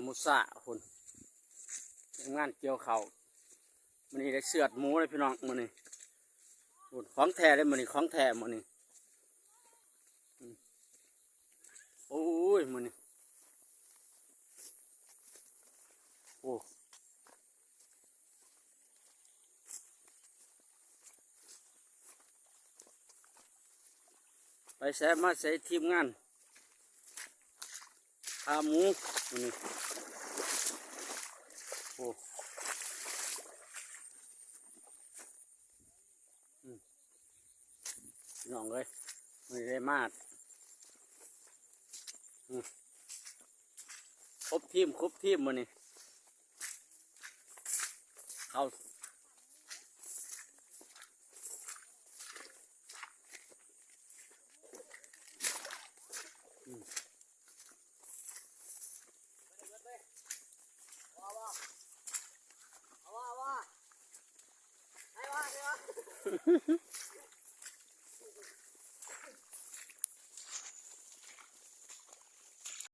ໝູ່ຊາພຸ້ນ ທີມງານກ່ຽວເຂົ້າ ມື້ນີ້ໄດ້ເຊືອດໝູເລີຍພີ່ນ້ອງ ມື້ນີ້ພຸ້ນ ຂອງແທ້ເລີຍ ມື້ນີ້ຂອງແທ້ ມື້ນີ້ ອືມ ໂອ້ຍ ມື້ນີ້ ໂອ້ ໄປໃສມາໃສ ທີມງານຂ້າໝູມື້ນີ້ ໂອ້ ອືມ ພີ່ນ້ອງເອີຍ ມື້ນີ້ໄດ້ມາ ອືມ ຄົບທີມ ຄົບທີມມື້ນີ້ ເຂົ້າ